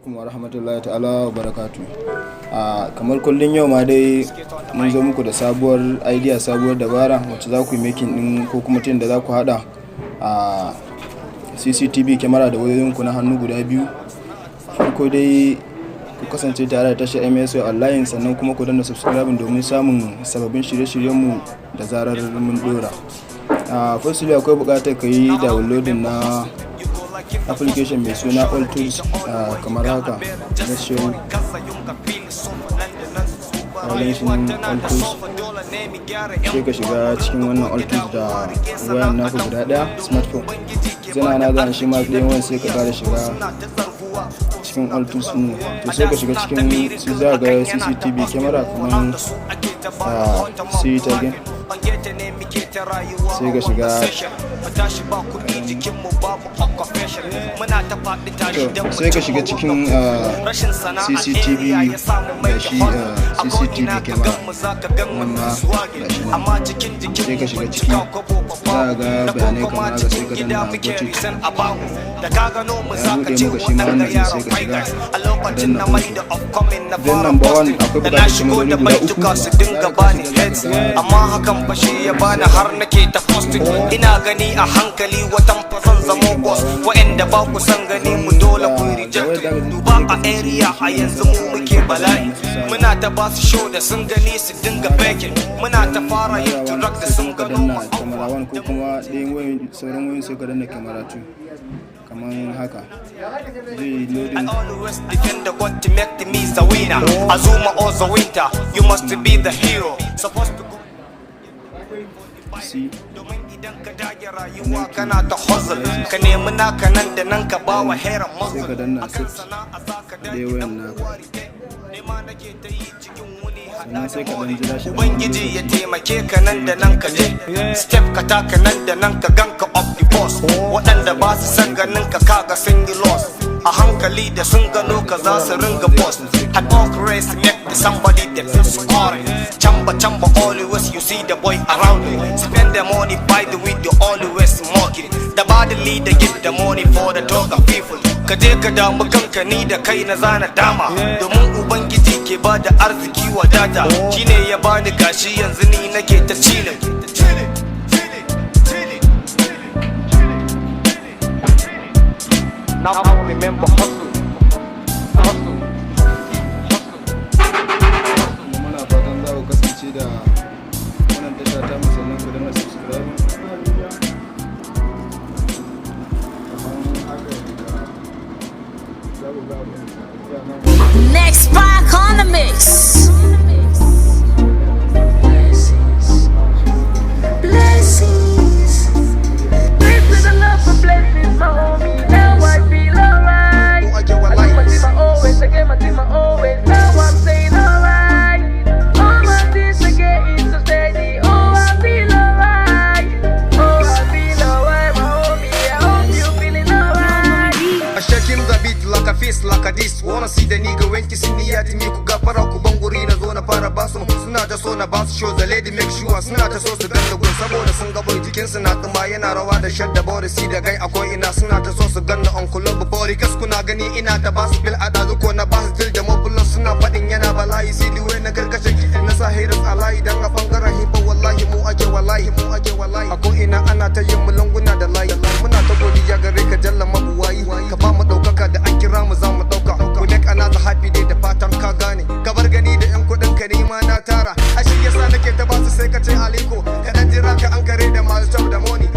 Alaikum wa rahmatullahi ta'ala wa barakatu. A kamar kullum, yau ma dai mun zo muku da sabuwar idea, sabuwar dabara wacce za ku yi making din ko kuma tin da za ku hada a CCTV camera da wayoyinku na hannu guda biyu. Farko dai, ku kasance tare da tashar MSO Online, sannan kuma ku danna subscribe domin samun sababbin shirye-shiryenmu da zarar mun dora. A firstly, akwai buƙatar ka yi downloading na application mai suna All Tools kamar haka. Let's show wajen shi nan, All Tools. Sai ka shiga cikin wannan All Tools da wayan naka guda daya, smartphone. Zana na zan shi ma ɗayan wayan. Sai ka ƙara shiga cikin All Tools ɗin. To, sai ka shiga cikin su, za ga CCTV camera kamar see it again. Sai ka shiga. To, sai ka shiga cikin CCTV da shi CCTV camera nan ma, gashi nan. Sai ka shiga ciki, za a ga bayanai kamar haka. Sai ka danna "Got it". Ya buɗe maka shi ma wannan ɗin. Sai ka shiga, ka danna "Okay". Then number one, akwai buƙatar kyamarori guda uku. Su dinga bani heads, amma hakan fa shi ya bani har nake ta posting. Ina gani a hankali watan fa zan zamo boss. Wa'anda ba ku san gani mu, dole ku reject. Duba a area a yanzu mu muke bala'i. Muna ta ba su show, da sun gani su dinga begging. Muna ta fara yin track, da sun ka gano danna mu. Camera 1 ko kuma ɗayan wayoyin, sauran wayoyin, sai ka danna camera 2 kamar haka. Zai yi loading. I always defend the God to make me the winner. Azuma or the winter, you must be the hero. Supposed to go. See. Domin idan ka dage rayuwa kana ta hustle, ka nemi naka nan da nan, ka bawa heran Sai ka muscle. danna Akan accept sana'a za ka ɗaya dage wayan dan naka. uwa, rike. Nema nake ta yi cikin wuni hada Sannan da sai ka ɗan money. jira shi ɗan wani Ubangiji ya lokaci. taimake ka, nan da nan ka je step, ka taka nan da nan, ka ganka up the boss. Waɗanda ba su san ganin ka, kaga sun yi loss. A hankali da sun gano ka, za su ringa boss. Hypocrisy make the somebody that feel scoring. Chamba chamba, always you see the boy around you. Spend the money, buy the weed, you always smoking. The bad leader give the money for the talk of people. Ka je ka damu kanka, ni da kai na zana dama. Domin Ubangiji ke ba da arziki, wadata. Shine ya bani, gashi yanzu ni nake ta chilling. Chilling, chilling, chilling. Now remember, hustle, hustle, hustle. Kuma muna fatan za ku kasance da wannan tasha ta mu, sannan ku danna subscribe kamar haka yadda za ku ga abin ya nan. Next Spark on the mix. Blessings, blessings. Pray to the Lord for blessings, my homie. Now I feel alright. I do my thing my always, I get my thing my always. Now I'm saying alright. All my things are getting so steady. Oh, I feel alright. Oh, I feel alright, my homie. I hope you feeling alright. Shaking the beat like a face like a this. Wanna see the nigga wanki sini ya timi. Ku gafara, ku ban guri na zo na fara basu. Suna ta so na basu show, the lady make sure. Suna ta so su ganna gun saboda sun ga boy jikin su na tsuma, yana rawa da shadda body. See da gai akwai ina, suna ta so su ganna on club body kas. Kuna gani ina ta basu fil a dazu ko na basu til da mobulan, suna fadin yana bala'i. See the way na karkashe na sa haters a layi, dan a bangaren hip hop wallahi mu ake, wallahi mu ake, wallahi a ko ina ana ta yin mu lunguna da layi. Muna ta godiya gare ka, jalla mabuwayi, ka ba mu daukaka da an kira mu za mu dauka. We make another happy day, da fatan ka gane. Ka bar gani da yan kudin ka, ni ma na tara, a shi yasa nake ta basu. Sai ka ce aliko, ka dan jira ka an kare da masu top da money.